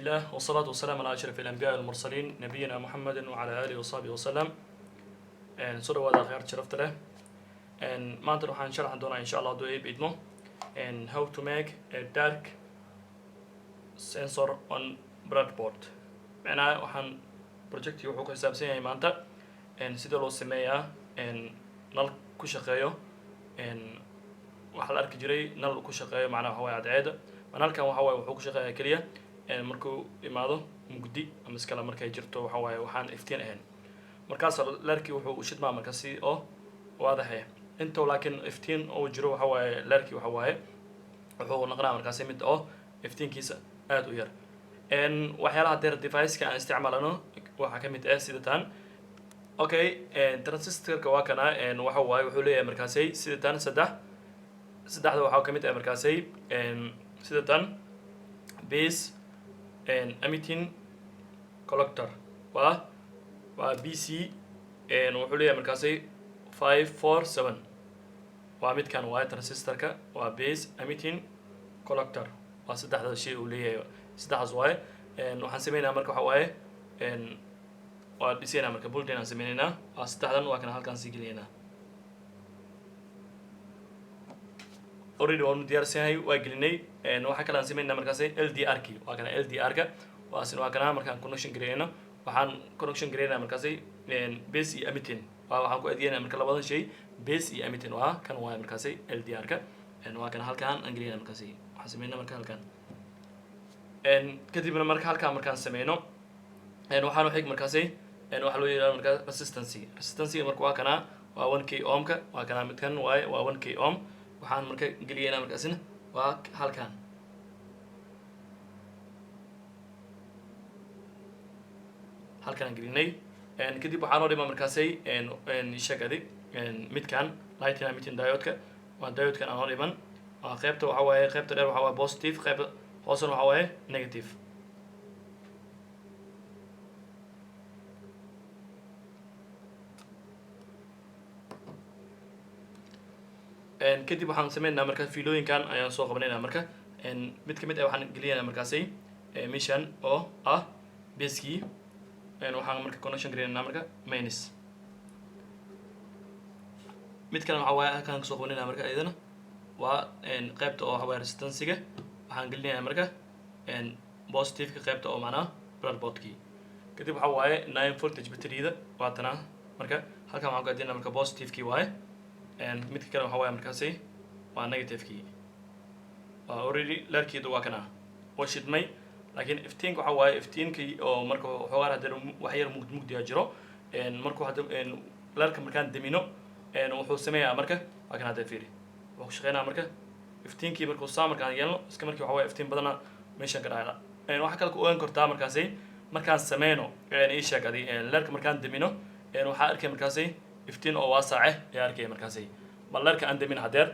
لله والصلاة والسلام على أشرف الأنبياء والمرسلين نبينا محمد وعلى آله وصحبه وسلم. Soo dhawaada khyaar sharafta leh. Maanta waxaan sharxan doonaa, insha Allah hadduu Eebe idmo, how to make a dark sensor on breadboard. Macnaha waxaan projectii wuxuu ku xisaabsan yahay maanta sida loo sameeyaa nal ku shaqeeyo. Waxaa la arki jiray nal ku shaqeeyo, macnaha waxa waye cadceeda. Nalkan waxa waye wuxuu ku shaqeeyaa keliya markuu imaado mugdi ama iskale markay jirto, waxa waaye waxaan iftiin ahayn, markaas leerkii wuxuu u shidmaa marka si oo waadaxe intuu, laakiin iftiin uu jiro waxa waaye leerkii waxa waaye wuxuu noqonaa markaasi mid oo iftiinkiisa aada u yar. Waxyaalaha deer device-ka aan isticmaalano waxaa ka mid ah sida tan. Okay, transistorka waa kana. Waxa waaye wuxuu leeyahay markaasay sida tan saddex. Saddexda waxaa ka mid ah markaasay sida tan base emitting collector, waa BC. Wuxuu leeyahay markaasay 547. Waa midkan waaye transistorka, waa base emitting collector. Waa saddexda shay uu leeyahay, saddexdaas waaye. Waxaan sameynaa marka waxa waaye waa dhisaynaa marka building aan sameynaynaa. Waa saddexdan, waa kana halkaan sii geliyaynaa. Already waanu diyaarsan yahay, waa gelinay. Waxaa kale aan sameynaa markaasi LDR ki, waa kana LDR ka, waasin waa kana. Markaan connection gareynayno, waxaan connection gareynaa markaasi base iyo emitting. Waa waxaan ku adeeganaa marka labadan shay, base iyo emitting, waa kan waaye markaasi LDR ka. Waa kana halkaan aan gelinaa markaasi. Waxaan sameynaa marka halkaan, kadibna marka halkaan markaan sameyno, waxaan xig markaasi waxaa loo yihahda markaa resistancy. Resistancy marka waa kanaa, waa 1K ohmka, waa kanaa midkan waaye, waa 1K ohm. Waxaan marka geliyeynaa markaasina waa halkaan. Halkaan gelinay. Kadib waxaa noo dhima markaasay sheegadi midkan lighting emitting diode-ka, waa diode-kan aan noo dhiman. Waa qaybta waxa waaye qaybta dheer waxa waaye positive, qaybta hoosena waxa waaye negative. Kadib waxaan sameynaa marka fiilooyinkan ayaan soo qabanaynaa. Marka mid kamid ah waxaan gelinaynaa markaasi meeshan oo ah basekii. Waxaan marka connection gareynaynaa marka minus. Mid kalena waxa waaye halkaan kasoo qabanayna marka iyadana waa qaybta oo waxa waaye resistancyga. Waxaan gelinaynaa marka positiveka, qaybta oo macnaha breadboardkii. Kadib waxa waaye 9 voltage batteryda waa tanaa. Marka halkan waxaan ku adinaa marka positivekii waaye. Midka kale waxa waaye markaasi waa negativekii. Waa already leerkeedu waa kana, waa shidmay, laakiin iftiinka waxa waaye iftiinkii oo marka xoogaan haddana wax yar mugd mugdiga jiro. Markuu hadda leerka markaan demino, wuxuu sameeyaa marka waa kan. Hadda fiiri, wuxuu ku shaqeynaya marka iftiinkii markuu saa markaan yeelno, iska markii waxa waaye iftiin badana meeshan ka dhacda. Waxaa kale ku ogaan kartaa markaasi markaan sameyno ii sheeg adi leerka markaan demino, waxaa arkay markaasi iftiin oo waasaace ayaa arkaya markaasi. Bal leerka aan demin hadeer,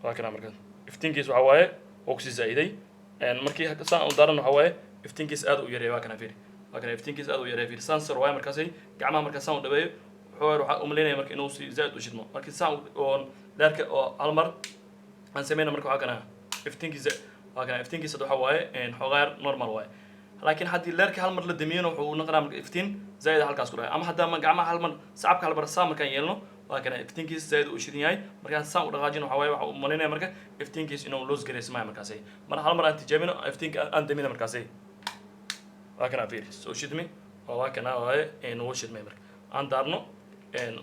waa kana. Marka iftiinkiis waxa waaye oo kusii zaa'iday. Markii saan u daran waxa waaye iftiinkiis aad u yareeya. Waa kana, fiiri, waa kana iftiinkiis aad u yareeya. Fiiri, sensor waaye markaasi. Gacmaha markaa saan u dhaweeyo, wuxuu waxaa umaleynaya marka inuu si zaa'id u shidmo. Markii saan oo leerka oo hal mar aan sameyna, marka waxaa kana iftiinkiisa, waa kana iftiinkiisa. Waxa waaye xoogaa yar normal waaye, laakiin haddii leerka hal mar la damiyona, wuxuu noqonaa marka iftiin zaa'id halkaas ku dhacay. Ama haddaa gacmaha hal mar sacabka hal mar saa markaan yeelno, waa kana iftiinkiisa zaa'id uu shidan yahay. Markaan saan u dhaqaajino, waxa waaye waxa uu malaynaya marka iftiinkiisa inuu loos gareysmayo markaasi. Mar hal mar aan tijaabino iftiinka aan damina markaasi, waa kana, fiiri, soo shidmi oo waa kana waaye, wuu shidmay. Marka aan daarno,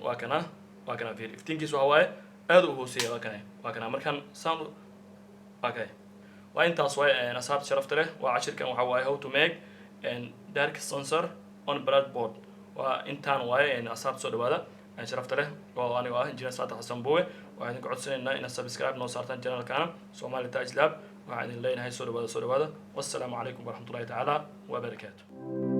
waa kana, waa kana, fiiri, iftiinkiisa waxa waaye aad u hooseeya. Waa kana, waa kana markaan saan, waa kay. Waa intaas waay, asxaabta sharafta leh. Waa cashirkan waxa waaye how to make dark sensor on breadboard. Waa intaan waaye, asxaabta soo dhawaada sharafta leh. Oo anigoo ah Engineer Saadax Xasan Buwe, waxaan idinku codsanaynaa inaad subscribe noo saartaan channelkaana Somali Touch Lab. Waxaan idin leenahay soo dhawaada, soo dhawaada. Wassalaamu calaykum waraxmatullahi tacaala wabarakaatu.